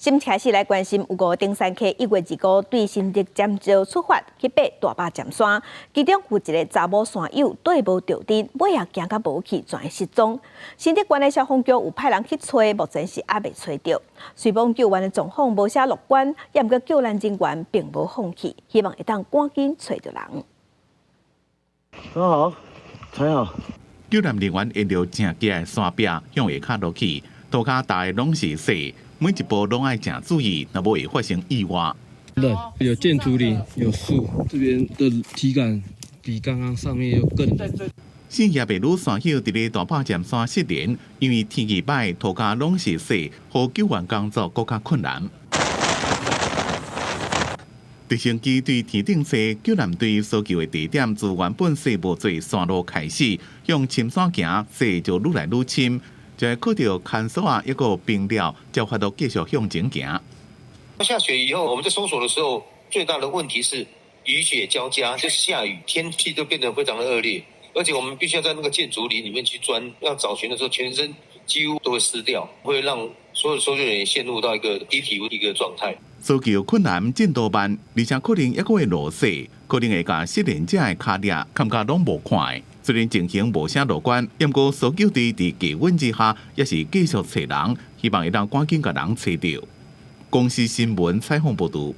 先開始來關心，有五个登山客1月25對新竹尖石出發去爬大霸尖山，其中有一个查某山友綴無著陣，尾仔行甲無去，全失蹤。新竹縣的消防局有派人去揣，目前是猶未揣著。雖罔救援的狀況無啥樂觀，也毋過救難人員並無放棄，希望會當趕緊揣著人。好，踩好。救難人員沿著正急的山壁向下跤落去，塗跤踏的攏是雪。每一步攏愛誠注意，若無會發生意外。冷，有箭竹林，有樹，這邊的體感比剛剛上面又更冷。四葉白女山友佇咧大霸尖山失聯，因為天氣歹，塗跤攏是雪，予救援工作閣較困難。直升機對天頂踅，救難隊搜救的地點自原本雪無濟山路開始，向深山行，雪就愈來愈深。就會靠著牽索仔，抑閣冰料，才有法度繼續向前行。下雪以後，我們在搜索的時候，最大的問題是雨雪交加，就是下雨，天氣都變得非常的惡劣，而且我們必須要在那個箭竹林裡面去鑽，要找尋的時候，全身幾乎都會濕掉，會讓所有搜救人員陷入到一個低體溫一個狀態。搜救困難進度慢，而且可能抑閣會落雪，可能會共失聯者的跤跡崁甲攏無看的。雖然情形無啥樂觀，毋過搜救隊佇低溫之下，也是繼續揣人，希望會當趕緊共人揣著。公視新聞採訪報導。